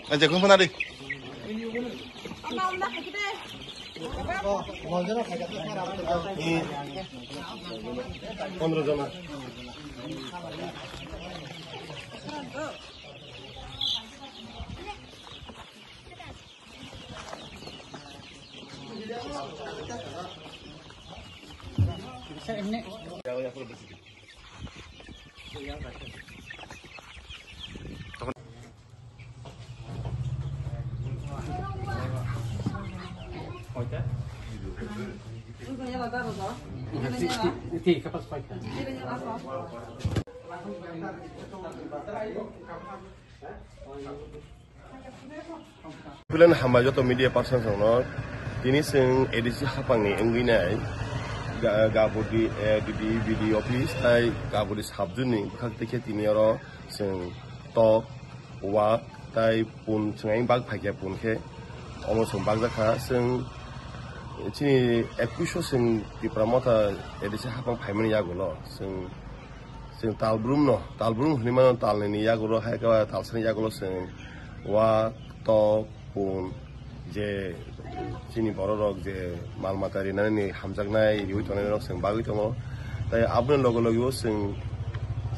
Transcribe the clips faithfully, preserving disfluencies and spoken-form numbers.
Aja, kung pernah di? Pondro jona. Puilano hambai joto media person rokno. Tini chwng A D C hapangni wngwi nai ga-, Gabodi, eh, D D B D office tai Gabodi subjuni bwkhak tei khe tini oro chwng tok, wak tai pun chwng bak phaikya pun khe omo chwng bakjakha. Chwng chini ekwis o chwng Tipra Motha A D C hapang phaimani yagulo chwng Chwng tal brum no, tal brum hinwi mano, tal nini yagulo hai khe talsani yagulo chwng wak, tok, pun je chini borok rok je mal mata rinani hamjaknai riwi tongnai rok chwng bagwi tongo. Tai aboni loge loge o chwng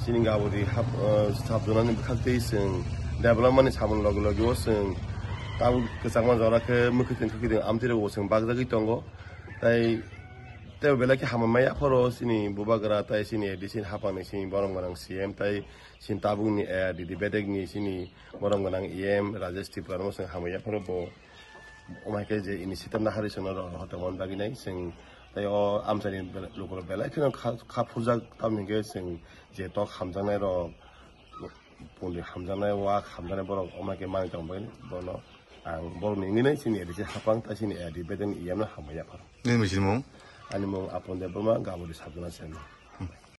chini Gabodi hap, ah, sabjwnani bwkhak twi chwng development ni samung loge loge o chwng tabuk kwchangma jora khe mwkhwtwng khwkhwtwng amtwi rok bo chwng bagjagwi tongo. Tai Tei belai khe hambai maya phoro chini bubagra tai chini A D C ni hapang ni chini borom gwnang C M tai chini tabuk ni A R D D bedek ni chini borom gwnang E M Rajesh Tripura no chwng hambai ya phoro bo omo hai khe je initiative nahari chwngno rw hote mon bagwi nai chwng tai o amchai ni lukurok belai kheno kha, kha phurjak tamni hwnkhe chwng je tok hamjaknai rok pundit hamjaknai wak hamjaknai borok omo hai khe manwi tong bagwi bono ang borok ni wngwi nai chini A D C hapang tai chini A R D bedek ni E M no hambai ya phoro. Nini mwisingmung? Ani mung Apon Debbarma, Gabodi Sabjuna Semi.